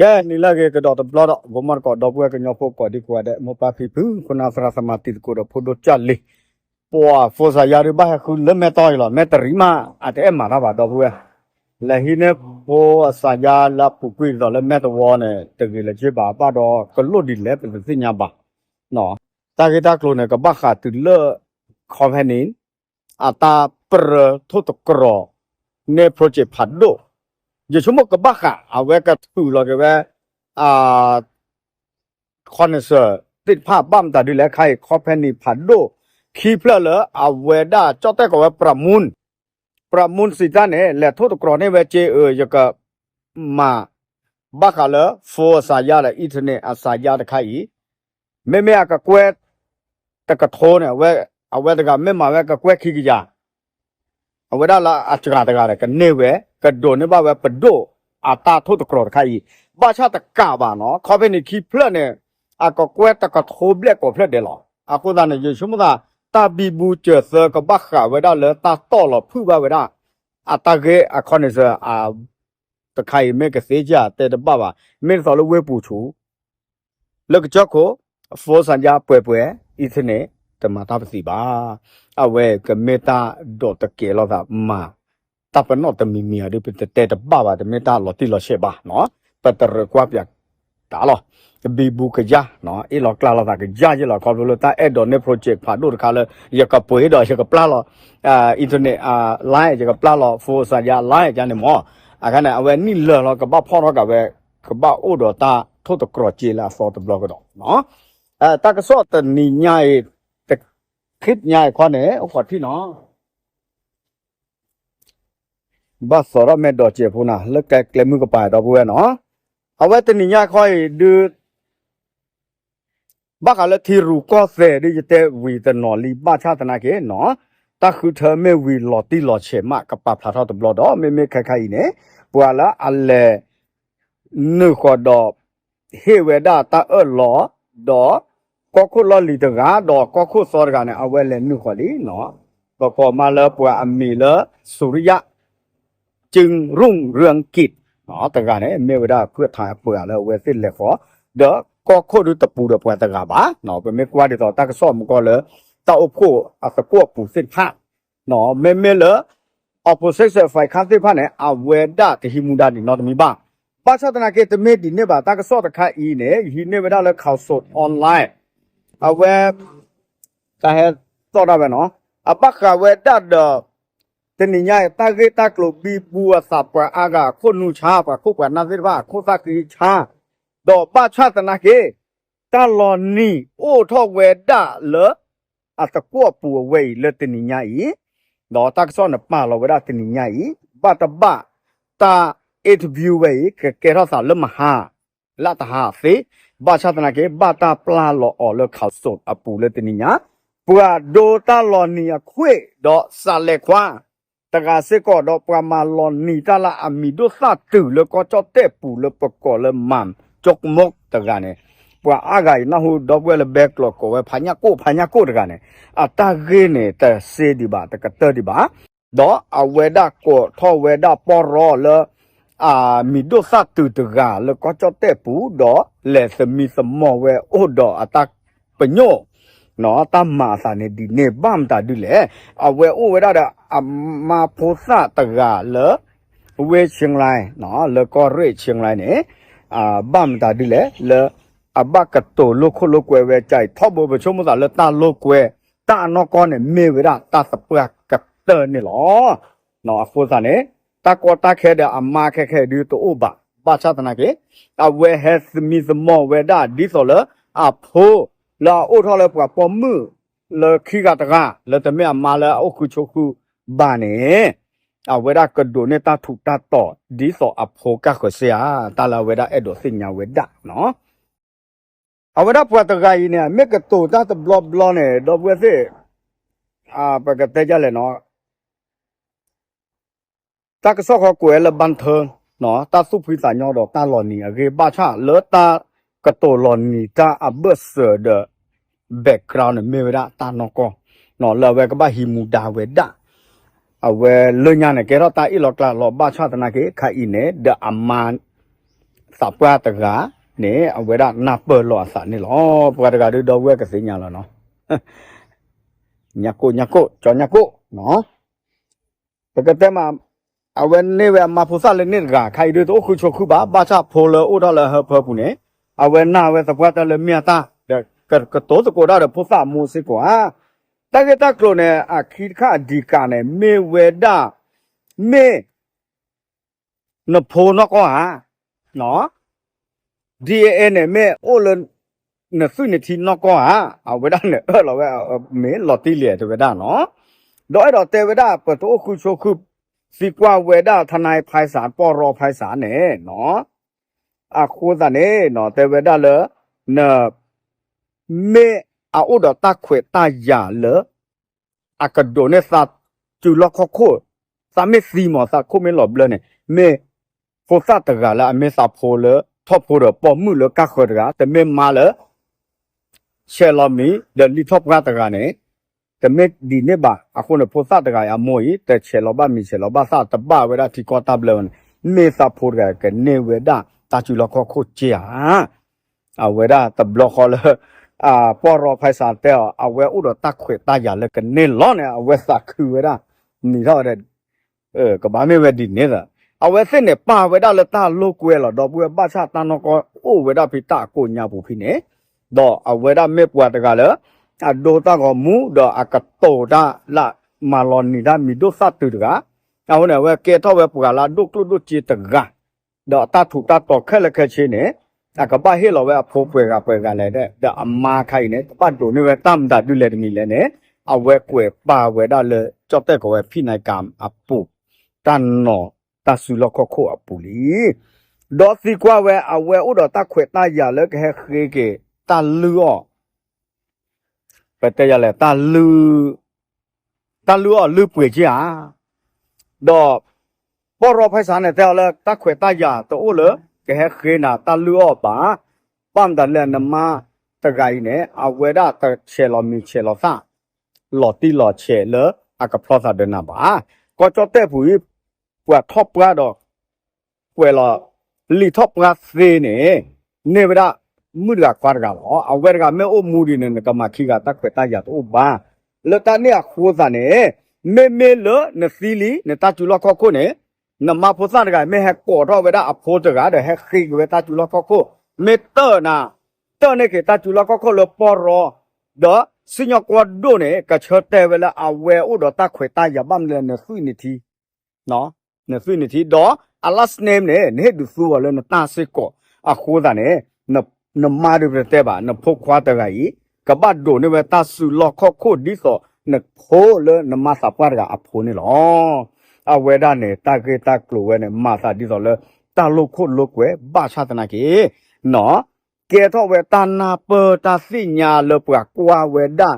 ကဲ နံၤလၢအဂ့ၤကဒီးတဘျီဒီး ဂီၤမီၢ်တကိး ဒီပုၢ်ဝဲၢ်ကညီဖိကိးဒံကိးဂၤဒဲး မိၢ်ပၢ်ဖံဖု ခိၣ်နၢ်သရၣ်သမါတံၤသကိးဒီးဖိဒိၣ်ကၢ်လံၤ, ပှၤဖိစၢ်ယါဒုးဘၣ်ဟဲဃုလၢမဲၢ်တီၢ်အံၤလီၤ. မဲၢ်တရံးမး အတအဲၣ်မၤတၢ်ဘၣ် ဒီပုၢ်ဝဲၢ်, လဲၤဟံးန့ၢ်ဖိအစၢ်ယါလၢအပူၤကွံာ်ဒ်သိးလၢမဲၢ်တဝီန့ၣ် တဂ့ၤလၢၤက့ဘၣ် ဘၣ်ဒီးကလိၣ်ဒ်လဲၣ်ပတသ့ၣ်ညါဘၣ်. တၢ်ဂ့ၢ်တၢ်ကျိၤန့ၣ် ကဘၣ်ဃးတုၤလၢ company အတၢ်ပြၢထိၣ်သတြီၤန့ၢ် project ဖးဒိၣ်, ယဆိကမိၣ်ကဘၣ်ဃး အဝဲကထုးလီၤက့ၤဝဲ ခီနစၢၣ်သ့ၣ်တဖၣ် ဘၣ်မတၤဒ်လဲၣ် ခါအံၤ company ဖးဒိၣ် ခံဖျၢၣ်လၢအဝဲဒၣ်ကၠီၣ်တဲၣ်ကိးဝဲ ပြမူၣ်, ပြမူၣ်စံးတၢ်န့ၣ် လဲၤထိၣ်သတြီၤန့ၢ်ဝဲက့ၤ အၢ ယကမၤ ဘၣ်ဃးလၢ phone အစၢ်ယါဒီး internet အစၢ်ယါတခါအံၤ, မ့မ့ၢ်အကကွဲၢ် တကထိန့ၣ် အဝဲတဂၤမ့ၢ်မၤဝဲကကွဲၢ်ခံကယၤ အဝဲဒၣ်လၢအစှၤတဂၤဒီး ကန့ၢ်ဝဲ ကဒိးန့ၢ်ဘၣ်ဝဲပဒိၣ်အတၢ်ထိၣ်သတြီၤတခါအံၤ, ဘၣ်ဆၣ်တကးဘၣ်နီၤ company ခံဖျၢၣ်န့ၣ် အကကွဲၢ်တကထိဘျဲၣ်ကိးဖျၢၣ်ဒဲးလီၤ. အဃိသတးန့ၣ် ယဆိကမိၣ်သး တၢ်ဘံဘူစၢၤသၢကဘၣ်ဃးဝဲဒၣ်လၢတၢ်တီၢ်လီၤဖုၣ်ဘၣ်ဝဲဒၣ် အတၢ်ဂ့ၢ်အခီန့ၣ်စၢၤ တခါအံၤမ့ၢ်ကသ့ကၢ်တဲတဘၣ်ဘၣ်, မ့ၢ်တသီလၢဝ့ၢ်ပူၤဆူ လၢကစၢၢ်ခိၣ် phone စၢ်ယါပှဲၤပှဲၤ internet တမၤတၢ်ပသံးဘၣ်. အဝဲကမ့ၢ်တၢ်ဒိးတကဲၤလိာ်သးမၤ တၢ်ပနီၣ်တမံၤမံၤအီၤဒ် ပတတဲတဘၣ်ဘၣ် တမ့ၢ်တၢ်လီၤတံၢ်လီၤဆဲးဘၣ်နီၤ, ပတရၢကွၢ်ပၠးတၢ်လီၤ. ဘံဘူကယၢ်နီၤ အ့ၣ်လီၤကျါလိာ်သးကယၢ်ယဲၢ်လီၤ ခီဖျိလၢတၢ်အဲၣ်ဒိးန့ၢ် project ဖးဒိၣ်တခါလၢ ယကပှ့ၤဒီးယကပျၢ်လီၤ internet line ယကပျၢ်လီၤ phone စၢ်ယါ line ယါန့ၣ်မ့ၢ်, အခါန့ၣ် အဝဲနံၣ်လၢာ်လီၤ ကဘၣ်ဖီၣ်ထီၣ်က့ၤဝဲ ကဘၣ်အိၣ်ဒီးတၢ်ထိၣ်သတြီၤက့ၤလၢအသီတဘျီကဒီးနီၤ. တၢ်ကစီၣ်တနံၤညါအံၤ တခ့ညါအံၤခီန့ၣ် အိၣ်ခိးထံၣ်နီၤ ဘၣ်သီထီၣ်မဲာ်ဒီးစဲးဖိနၤ လၢကျဲမုၢ်ကပၤဒီပုၢ်ဝဲၢ်နီၤ, အဝဲတနံၤညါခီအံၤဒုး ဘၣ်ဃးလၢထံရူၢ်ကီၢ်သဲးဒုး ယတဲဝံၤတနီၤလံ ဘၣ်ဆၣ်သနာ်က့နီၤ, တၢ်ဃုထၢမ့ၢ်ဝံၤလီၤတံၢ်လီၤဆဲးမး ကပာ်ဖျါထီၣ်တဘျီဒီး မ့မ့ၢ်ခဲခါအံၤန့ၣ် ပှၤလၢအလဲၤ နုာ်ဃီၤဒီး ဟ့ၣ်ဝဲဒၣ်တၢ်အၢၣ်လီၤ ဒီး ကီၢ်ခိၣ်လီၢ်လံၤတဂၤ ဒီးကီၢ်ခိၣ်သီတဂၤန့ၣ် အဝဲလဲၤနုာ်ဃီၤလံနီၤ, ပကိးမးလၢပှၤအမံၤလၢ စူၤရံယၣ် ကၠုရူၣ်ရၢကံး တဂၤန့ၣ် မ့ၢ်ဝဲဒၣ်ဖုၣ်ထးအပှၤလၢအဝဲသ့ၣ်လဲၤဃီၤ ဒီးကီၢ်ခိၣ်ဒုတပူၤဒီးပှၤတဂၤဘၣ်, ပမ့ၢ်ကွၢ်ဒ်သိးတၢ်ကစီၣ်မူကီၢ်လၢ တၢ်အိၣ်ဖှိၣ်အသကိးအပူၤသ့ၣ်တဖၣ် မ့မ့ၢ်လၢ opposition ဖဲခါသ့ၣ်တဖၣ်န့ၣ် အဝဲဒၣ်တဟံးမူဒါဒံးနီတမံၤဘၣ်. ဘၣ်ဆၣ်သနာ်က့ တမ့ၢ်ဒ်န့ၣ်ဘၣ် တၢ်ကစီၣ်တခါအံၤန့ၣ် ယဟံးန့ၢ်ဝဲဒၣ်လၢ Khaosod Online အဝဲ တၢ်ဟဲသီၣ်ဒၣ်ဝဲနီၤ အဘၣ်ဃးဝဲဒၣ်ဒီး တနံၤညါအံၤ တၢ်ဂ့ၢ်တၢ်ကျိၤဘံဘူအသး ပှၤအါဂၤအခိၣ်နူာ်ဆါ ပှၤခိၣ်ပှၤနၢ်သ့ၣ်တဖၣ် အခိၣ်သၣ်ဃံဆါ ဒီးဘၣ်ဆၣ်သနာ်က့ တၢ်လီၤနံၤအိၣ်ထီၣ်ဝဲဒၣ်လၢ အသကိးအပူၤအဝဲအံၤလၢတနံၤညါအံၤ ဒီးတၢ်ကစီၣ်န့ၣ်ပာ်လီၤဝဲဒၣ်တနံၤညါအံၤ ဘၣ်တဘၣ် တၢ် interview ဝဲအံၤ ကကဲထီၣ်သးလၢမဟါ လၢတဟါသ့ ဘၣ်ဆၣ်သနာ်က့ ဘၣ်တၢ်ပျၢ်လီၤအီၤလၢ Khaosod အပူၤလၢတနံၤညါ ပှၤဒိတၢ်လီၤနံၤအခွ့ၣ်ဒီးစးလဲၤခွါ တဂၤစ့ၢ်ကီး ဒီးပှၤမၤလီၤနံၤတၢ်လၢအမံၤဒိၣ်သၣ်တုၤလၢကီၢ်ကၠီၣ်တဲၣ်ပူၤလၢပကိးလၢ မၢ်ကၠီကမီၣ် တဂၤန့ၣ် ပှၤအါဂၤအံၤနၢ်ဟူဒီပုၢ်ဝဲၢ်လၢဘဲကျိးကိးဝဲ ဖါညၣ်ကိၣ် ဖါညၣ်ကိၣ်တဂၤန့ၣ် အတၢ်ဂ့ၢ်န့ၣ် တစ့ဒံးဘၣ် တကတၢၢ်ဒံးဘၣ် ဒီးအဝဲဒၣ်ကိးထီၣ်ဝဲဒၣ်ပီၢ်ရီလၢ အမံၤဒိၣ်သၣ်တုၤတဂၤလၢကီၢ်ကၠီၣ်တဲၣ်ပူၤ ဒီးလဲၤသမံသမိးဝဲအိၣ်ဒီးအတၢ်ပညိၣ် တၢ်မၤအသးန့ၣ်ဒ်န့ၣ် ဘၣ်မတၤဒ်လဲၣ် အဝဲအိၣ်ဝဲဒၣ်ဒီးအမါဖိသၣ်တဂၤလၢ ဝ့ၢ်ဆ့လါ လၢကီၢ်ရ့ၣ်ဆ့လါန့ၣ် ဘၣ်မတၤဒ်လဲၣ် လၢအဘၣ်ကတိၤလိာ်ခိၣ်လိာ်ကွဲဝဲကါအံၤ ထီဘိပဆိကမိၣ်သးလၢတၢ်လိာ်ကွဲ တၢ်အနီၢ်ကီၢ်န့ၣ် မ့ၢ်ဝဲဒၣ်တၢ်သပှၢ်ကတၢၢ်န့ၣ်လီၤ. အဃိသတးန့ၣ် တၢ်ကီတၢ်ခဲဒီးအမါခဲခဲအံၤဒုးတအိၣ်ဘၣ် ဘၣ်ဆၣ်သနာ်က့ အဝဲဟဲသမံသမိးဝဲဒၣ်ဒ်သိးလၢ အဖိ လၢအအိၣ်ထီၣ်လၢပှၤပိာ်မုၣ် လၢခံဂၤတဂၤ လၢတမ့ၢ်အမါလၢအအိၣ်ဃုဆိဃုဘၣ်န့ၣ် အဝဲဒၣ်ကဒိးန့ၢ်တၢ်ထူးတၢ်တီၤ ဒ်သိးအဖိကၢ်ဃၢၤစ့ဧါ တၢ်လၢအဝဲဒၣ်အဲၣ်ဒိးသ့ၣ်ညါဝဲဒၣ်နီၤ အဝဲဒၣ်ပှၤတဂၤအံၤန့ၣ် မ့ၢ်ကတိၤတၢ်တဘျီဘျီန့ၣ် ဒီပုၢ်ဝဲၢ်သ့ၣ် ပကတဲဒ်လဲၣ်နီၤ တၢ်ကစီၣ်ဃီကွဲးလၢ ဘၣ်ထၢ တၢ်သူၣ်ဖှံသးညီဒီးတၢ်လီၤနံၤအဂ့ၢ် ဘၣ်ဆၣ်လၢတၢ်ကတိၤလီၤနံၤတၢ်အဘၢၣ်စၢၤဒီး background န့ၣ် မ့ၢ်ဝဲဒၣ်တၢ်နီၢ်ကီၢ် လၢအဝဲကဘၣ်ဟံးမူဒါဝဲဒၣ် အဝဲလၢညါန့ၣ် ကဲထီၣ်တၢ်အ့ၣ်လီၤကျါလီၤ ဘၣ်ဆၣ်သနာ်က့ ခါအံၤန့ၣ် ဒီးအမါ သးပှၢ်တဂၤန့ၣ် အဝဲဒၣ်နၢ်ပၢၢ်လိာ်အသးန့ၣ်လီၤ. ပှၤတဂၤဒုဒီပုၢ်ဝဲၢ်ကသ့ၣ်ညါလီၤနီၤ. ညၣ်ကိၣ် ညၣ်ကိၣ် ကၠီညၣ်ကိၣ်နီၤ. ပကတဲမး အဝဲန့ၢ်ဝဲအမါဖိသၣ်လၢန့ၣ်တဂၤ ခါအံၤဒုတအိၣ်ဃုဆိးဃုဘၣ်, ဘၣ်ဆၣ်ဖိလၢအိၣ်ထီၣ်လၢဟၢဖၢပူၤန့ၣ် အဝဲနာ်ဝဲသပှၢ်တၢၢ်လၢမ့ၢ်အတၢ် ဒီးကတိၤသကိးတၢ်ဒီးဖိသၣ်အမိၢ်စ့ၢ်ကီးဧါ. တၢ်ဂ့ၢ်တၢ်ကျိၤန့ၣ် အခံတခါအဒံးကးန့ၣ် မ့ၢ်ဝဲဒၣ် မ့ၢ် နဖိနီၢ်ကီၢ်ဧါ, D N A န့ၣ် မ့ၢ်အိၣ်လၢ နသွံၣ်နထံနီၢ်ကီၢ်ဧါ, အဝဲဒၣ်န့ၣ်အၢၣ်လီၤဝဲ မ့ၢ်လီၤတံၢ်လံတဲဝဲဒၣ်နီၤ. ဒီးအဲၣ်ဒိးတဲဝဲဒၣ် ပတအိၣ်ဃုဆိးဃု သံကွၢ်ဝဲဒၣ် ထနၢၣ်ဖဲစး ပီၢ်ရီဖဲစးန့ၣ်နီၤ. အဃိသတးန့ၣ်နီၤ တဲဝဲဒၣ်လၢ န မ့ၢ်အအိၣ်ဒီးတၢ်ခွဲးတၢ်ယာ်လၢ အကဒိးန့ၢ်သးစုလီၢ်ခီၣ်ခိၣ်, သးမ့ၢ်သံမး သးခိၣ်မ့ၢ်လီၤဘျၢန့ၣ် မ့ၢ်ဖိသၣ်တဂၤလၢအမ့ၢ်သးဖိလၢထီၣ်ဖိဒီးပိာ်မုၣ်လၢကါဃၢၤတဂၤ, တမ့ၢ်မါလၢ ဆဲးလီၤမံၤ ဒီးလံာ်ထီၣ်ပှၢ်တဂၤန့ၣ် တမ့ၢ်ဒ်န့ၣ်ဘၣ်. အဃိန့ၣ် ဖိသၣ်တဂၤအံၤအမိၢ်အံၤ တဆဲးလီၤဘၣ်မံၤဆဲးလီၤဘၣ်သၣ် တဘၣ်ဝဲဒၣ်ထံကီၢ်တၢ်ဘျၢဝဲန့ၣ် မ့ၢ်သးဖိတဂၤကန့ၢ်ဝဲဒၣ်တၢ်စုလီၢ်ခီၣ်ခိၣ်က့ဧါ. အဝဲဒၣ်တဘျီဃီလၢ ပီၢ်ရီဖဲစးတဲအီၤ အဝဲအိၣ်ဒီးတၢ်ခွဲးတၢ်ယာ်လၢကန့ၢ်လီၤန့ၣ် အဝဲသးခုဝဲဒၣ် နံၤထီၣ်ဝဲဒၣ် ကဘၣ်မ့ၢ်ဝဲဒ်န့ၣ်သၢ, အဝဲသ့ၣ်န့ၣ်ပာ်ဝဲဒၣ်လၢတၢ်လိာ်ကွဲလီၤ ဒီပုၢ်ဝဲၢ် ဘၣ်ဆၣ်တၢ်နီၢ်ကီၢ်အိၣ်ဝဲဒၣ်ဖဲတၢ်အကိးညါပူၤဖဲန့ၣ်, ဒီးအဝဲဒၣ်မ့ၢ်ပှၤတဂၤလၢ အဒိတၢ်ဂီၤမူ ဒီးအကတိၤတၢ်လၢမၤလီၤနံၤတၢ်မံၤဒိၣ်သၣ်တုၤတဂၤ, အဃိန့ၣ် အဝဲကဲထီၣ်ဝဲပှၤလၢအဒိၣ်ကျိၣ်ဒိၣ်စ့တဂၤ ဒီးအတၢ်ထူးတၢ်တီၤခဲလၢာ်ခဲဆ့န့ၣ် အကဘၣ်ဟ့ၣ်လီၤဝဲအဖိပှဲၤဂၤပှဲၤဂၤလဲၣ်, ဒီးအမါခါအံၤန့ၣ် တဘၣ်ဒိးန့ၢ်ဝဲတၢ်မတၤဒုလဲၣ်တမံၤလဲၣ်န့ၣ် အဝဲကွဲးပာ်ဝဲဒၣ်လၢ ကၠီၣ်တဲၣ်ကီးဝဲ ဖံးနၤကၤ အပူၤ တၢ်နီၤ တၢ်စုလီၢ်ခီၣ်ခိၣ်အပူၤလံ. ဒီးသံကွၢ်ဝဲ အဝဲအိၣ်ဒီးတၢ်ခွဲးတၢ်ယာ်လၢကဟဲဃ့က့ၤ တၢ်လုၢ်အီၣ် ပတဲယၤလဲၣ် တၢ်လုၢ်အီၣ်လုၢ်ပှ့ၤက့ဧါ. ဒီး ပီၢ်ရီဖဲစးန့ၣ် တဲအီၤလၢတၢ်ခွဲးတၢ်ယာ်တအိၣ်လၢ ကဟဲဃ့နၤတၢ်လုၢ်အီၣ်ဘၣ်, ဘၣ်မတၤလဲၣ် နမါတဂၤအံၤန့ၣ် အဝဲဒၣ်တဆဲးလီၤမံၤဆဲးလီၤသၣ် လီၤတံၢ်လီၤဆဲးလၢအကဖျီသးဒီးနၤဘၣ်. ကီၢ်ကၠီၣ်တဲၣ်ပူၤအံၤ ပှၤထီၣ်ပှၢ်ဒီး ကွဲးလီၤ လံာ်ထီၣ်ပှၢ်သ့န့ၣ် န့ၢ်ဝဲဒၣ် မုၣ်တဂၤခွါတဂၤလီၤ. အဝဲတဂၤမ့ၢ်အိၣ်မူဒ်န့ၣ် နကမၤခံဂၤတၢ်ခွဲးတၢ်ယာ်တအိၣ်ဘၣ်. လၢတၢ်န့ၣ်အဃိသတးန့ၣ် မ့မ့ၢ်လၢနသံလံ နတၢ်စုလီၢ်ခီၣ်ခိၣ်န့ၣ် နမါဖိသၣ်တဂၤ မ့ၢ်ဟဲကိးထီၣ်ဝဲဒၣ်အဖိတဂၤဒီး ဟဲဃ့က့ၤဝဲတၢ်စုလီၢ်ခီၣ်ခိၣ် မ့ၢ်တၢၢ်နၤ တၢၢ်န့ၢ်က့ၤတၢ်စုလီၢ်ခီၣ်ခိၣ်လၢပီၢ်ရီ ဒီးစံၣ်ညီၣ်ကွီၢ်ဒိၣ်န့ၣ် ကဆၢတဲာ်ဝဲလၢအဝဲအိၣ်ဒီးတၢ်ခွဲးတၢ်ယာ်ဘၣ်မနုၤလဲၣ် နသွံၣ်နထံ နသွံၣ်နထံ ဒီးအ last name န့ၣ် နဟ့ၣ်ဒုးသူအီၤလၢနတၢ်စ့ၢ်ကီးအဃိသတးန့ၣ် နမါဒုးပတဲဘၣ် နဖိခွါတဂၤအံၤ ကဘၣ်ဒိးန့ၢ်ဝဲတၢ်စုလီၢ်ခီၣ်ခိၣ်ဒ်သိးနဖိလၢနမါသးပှၢ်တဂၤအဖိန့ၣ်လီၤ. အဝဲဒၣ်န့ၣ် တၢ်ဂ့ၢ်တၢ်ကျိၤဝဲန့ၣ် မၤသးဒ်သိးလၢ တၢ်လိာ်ခိၣ်လိာ်ကွဲဘၣ်ဆၣ်သနာ်က့ နီၤ ကဲထီၣ်ဝဲတၢ်နၢ်ပၢၢ်တၢ်သ့ၣ်ညါလၢပှၤကွၢ်ဝဲဒၣ်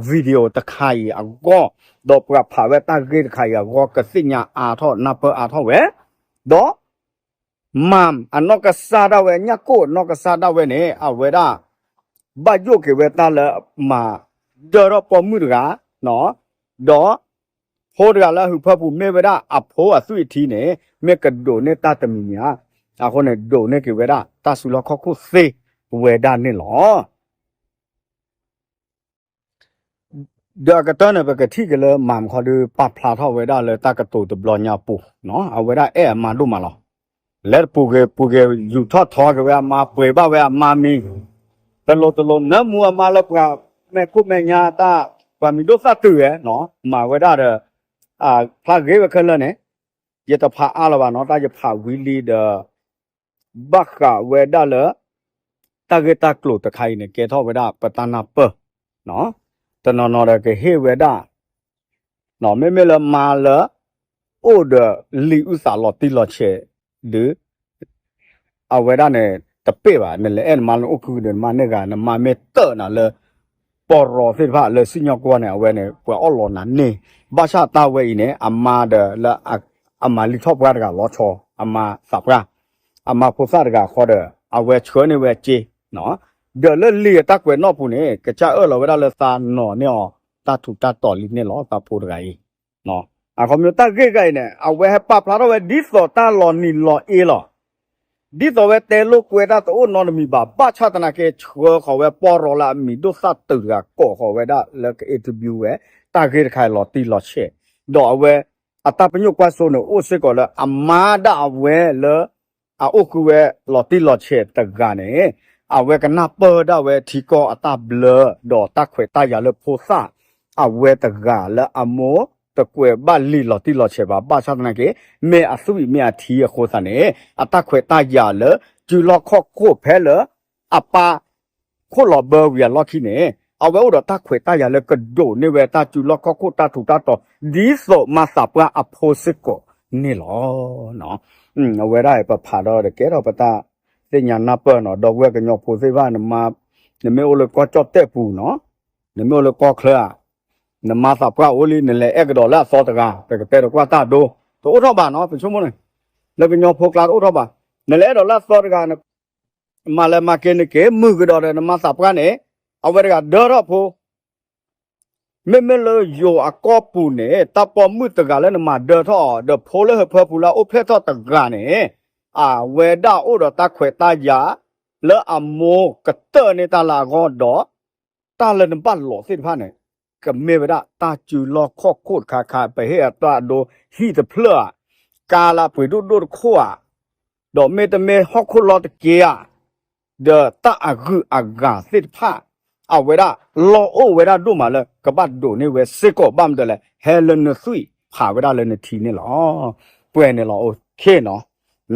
video တခါအံၤအဂီၢ်, ဒီးပှၤဖးဝဲတၢ်ဂ့ၢ်တခါအံၤအဂီၢ် ကသ့ၣ်ညါအါထီၣ် နၢ်ပၢၢ်အါထီၣ်ဝဲ, ဒီး မၢ်အနီၢ်ကစၢ်ဒၣ်ဝဲ ညၣ်ကိၣ်နီၢ်ကစၢ်ဒၣ်ဝဲန့ၣ် အဝဲဒၣ် ဘၣ်ယိၣ်က့ၤဝဲတၢ်လၢမၤဒၢထီၣ်ပိာ်မုၣ်တဂၤ, ဒီး ဖိတဂၤလၢအဟၢဖၢပူၤမ့ၢ်ဝဲဒၣ်အဖိအသွံၣ်အထံန့ၣ် မ့ၢ်ကဒိးန့ၢ်တၢ်တမံၤမံၤဧါ, အဃိန့ၣ် ဒိးန့ၢ်က့ၤဝဲဒၣ်တၢ်စုလီၢ်ခီၣ်ခိၣ်သ့ဝဲဒၣ်န့ၣ်လီၤ. ဒီးအကတၢၢ်န့ၣ် ပကထံၣ်က့ၤလၢမၢ်မခီဒုးပာ်ဖျါထီၣ်ဝဲဒၣ်လၢတၢ်ကတိၤတဘျီညါပူၤ, အဝဲဒၣ်အဲၣ်အမါဒိၣ်မးလီၤ. လဲၤတပူၤဂ့ၤပူၤဂ့ၤ ယူၤထီၣ်ထီက့ၤဝဲအမါ ပှ့ၤဘၣ်ဝဲအမါမံၤ, တလိၤတလိၤ နၢမူအမါလၢပှၤမဲာ်ခိၣ်မဲာ်ညါတၢ် ပှၤမံၤဒိၣ်သၣ်တုၤဝဲ, မၤဝဲဒၣ်ဒီး ဖျါဂ့ၤဝဲခဲလၢာ်န့ၣ် ယတဖးအါလၢၤဘၣ်နီၤ တၢ်ယဖးဝံၤလံဒီး ဘၣ်ဃးဝဲဒၣ်လၢ တၢ်ဂ့ၢ်တၢ်ကျိၤတခါအံၤန့ၣ် ကဲထီၣ်ဝဲဒၣ်ပတၢ်နၢ်ပၢၢ်, တနီၤနီၤဒီးကဟ့ၣ်ဝဲဒၣ် မ့မ့ၢ်လၢမါလၢ အိၣ်ဒီးလံာ်အုၣ်သးလီၤတံၢ်လီၤဆဲး ဒုး အဝဲဒၣ်န့ၣ် တပ့ၢ်ဘၣ် နလဲၤအဲၣ်နမါလၢအိၣ်ခုဒုး နမါန့ၢ်ဂၤ နမါမ့ၢ်တၢၢ်နၤလၢ ပီၢ်ရီသ့ၣ်တဖၣ်လၢစံၣ်ညီၣ်ကွီၢ်န့ၣ် အဝဲန့ၣ် ပှၤအီၣ်လီၤနၤန့ၢ်, ဘၣ်ဆၣ်တၢ်ဝဲအံၤန့ၣ် အမါဒီးလၢ အမၤလံာ်ထီၣ်ပှၢ်တဂၤလီၤဆီ အမါသးပှၢ် အမါဖိသၣ်တဂၤဃီဒီး အဝဲဆှၢန့ၢ်ဝဲစ့, ဒီးလၢလံာ်အတၢ်ကွဲးနီၣ်ပူၤန့ၣ် ကစၢ်အၢၣ်လီၤဝဲဒၣ်လၢသးနီၤန့ၢ်အီၤ တၢ်ထူးတၢ်တီၤလံန့ၣ်လီၤ သးဖိတဂၤအံၤ အခီပညီတၢ်ဂ့ၢ်ဂၤအံၤန့ၣ် အဝဲဟဲပာ်ဖျါထီၣ်ဝဲဒ်သိးတၢ်လီၤနံၤလီၤအ့လီၤ. ဒ်သိးဝဲတဲလိာ်ကွဲတၢ်တအိၣ်နီတမံၤဘၣ်, ဘၣ်ဆၣ်သနာ်က့ ဆှၢဃီၤဝဲပီရီလၢအမံၤဒိၣ်သၣ်တုၤတဂၤ ကိးဃီၤဝဲဒၣ်လၢက interview ဝဲ တၢ်ဂ့ၢ်တခါအံၤလီၤတံၢ်လီၤဆဲး, ဒီးအဝဲ အတၢ်ပညိၣ်ကွၢ်စိန့ၣ် အိၣ်စ့ၢ်ကီးလၢအမါဒၣ်အဝဲလၢ အအိၣ်ဃုာ်ဝဲလီၤတံၢ်လီၤဆဲးတဂၤန့ၣ် အဝဲကနၢ်ပၢၢ်ဒၣ်ဝဲထံကီၢ်အတၢ်ဘျၢ ဒီးတၢ်ခွဲးတၢ်ယာ်လၢဖိသၣ် အဝဲတဂၤလၢအမိၢ်တကွဲးဘၣ်လံာ်လီၤတံၢ်လီၤဆဲးဘၣ်, ဘၣ်ဆၣ်သနာ်က့ မ့ၢ်အသွံၣ်မ့ၢ်အထံအဃိသတးန့ၣ် အတၢ်ခွဲးတၢ်ယာ်လၢ စုလီၢ်ခီၣ်ခိၣ်ဖဲလၢ အပၢ် ခိၣ်လီၤဘၢဝံၤအလီၢ်ခံန့ၣ် အဝဲအိၣ်ဒီးတၢ်ခွဲးတၢ်ယာ်လၢကဒိးန့ၢ်ဝဲတၢ်စုလီၢ်ခီၣ်ခိၣ်တၢ်ထူးတၢ်တီၤ ဒ်သိးမၤသးပှၢ်အဖိစ့ၢ်ကီးန့ၣ်လီၤ. အဝဲဒၣ်ပဖးဒီးတကဲထီၣ်ပတၢ်သ့ၣ်ညါနၢ်ပၢၢ်နီၤ, ဒီပုၢ်ဝဲၢ်ကညီဖိသ့ၣ်တဖၣ် နမ့ၢ်အိၣ်လၢကီၢ်ကၠီၣ်တဲၣ်ပူၤနီၤ, နမ့ၢ်အိၣ်လၢကီၢ်ချၢဧါ, နမၤသးပှၢ်အိၣ်လံ နလဲၤအဲၣ်ကဒီးလၢအသီတဂၤ ပကတဲတကွၢ်တၢ်ဒိ တအိၣ်ထီၣ်ဘၣ်နီၤ, ပဆိကမိၣ်န့ၣ် လၢကညီဖိကျါတအိၣ်ထီၣ်ဘၣ်, နလဲၤအဲၣ်ဒိးလၢအသီတဂၤ မၤလဲၤမၤက့ၤနက့ၤ မုာ်ကဒီးဒီးနမၤသးပှၢ်န့ၣ် အဝဲတဂၤဒၢထီၣ်ဖိ မ့မ့ၢ်လၢယိၤအကီၢ်ပူၤန့ၣ် တၢ်ပိာ်မုၣ်တဂၤလၢနမၤဒၢထီၣ်အီၤ ဒီးဖိလၢဟၢဖၢပူၤလၢအအိၣ်ဖျဲၣ်ထီၣ်တဂၤန့ၣ် အဝဲဒၣ်အိၣ်ဒီးတၢ်ခွဲးတၢ်ယာ် လၢအမိၢ်ကတၢၢ်န့ၢ်တၢ်လၢအဂီၢ်ဒီး တၢ်လၢနဘၣ်လိးသ့ၣ်တဖၣ်န့ၣ် ကမ့ၢ်ဝဲဒၣ်တၢ်စုလီၢ်ခီၣ်ခိၣ်တခါခါ ပဟ့ၣ်အတၢ်အဒိဟံၣ်တဖျၢၣ်ဧါ, ကါလၢအပှ့ၤဒိၣ်ဒိၣ်တခိၣ်ဧါ, ဒီးမ့တမ့ၢ်ဟီၣ်ခိၣ်လီၢ်တက့ဧါ, ဒီးတၢ်အဂုၤအဂၤသ့ၣ်တဖၣ် အဝဲဒၣ်လီၢ်အိၣ်ဝဲဒၣ်ဒိၣ်မးလၢ ကဘၣ်ဒိးန့ၢ်ဝဲစ့ၢ်ကီး ဘၣ်မနုၤလဲၣ် ဟဲလၢနသွံၣ်ဖးဝဲဒၣ်လၢနထံန့ၣ်လီၤ. ပှဲၤန့ၣ်လီၤ အိၣ်ခ့နီၤ,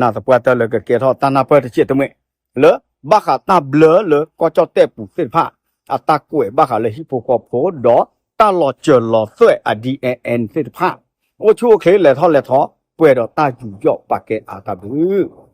နာ်သပှၢ်တၢၢ်လၢကကဲထီၣ်တၢ်နၢ်ပၢၢ်တစဲးတမှဲး လၢဘၣ်ဃးတၢ်ဘျၢလၢကီၢ်ကၠီၣ်တဲၣ်ပူၤသ့ၣ်တဖၣ် အတၢ်ကွဲးဘၣ်ဃးလၢဟံၣ်ဖိဃီဖိ ဒီးတၢ်လီၤစၢၤလီၤသွဲၣ်အ DNA သ့ၣ်တဖၣ် အိၣ်ဆူၣ်အိၣ်ချ့လဲၤထီၣ်လဲၤထီ ပှဲၤဒီးတၢ်ယူးယီၣ်ပာ်ကဲအါတၢ်ဘျုး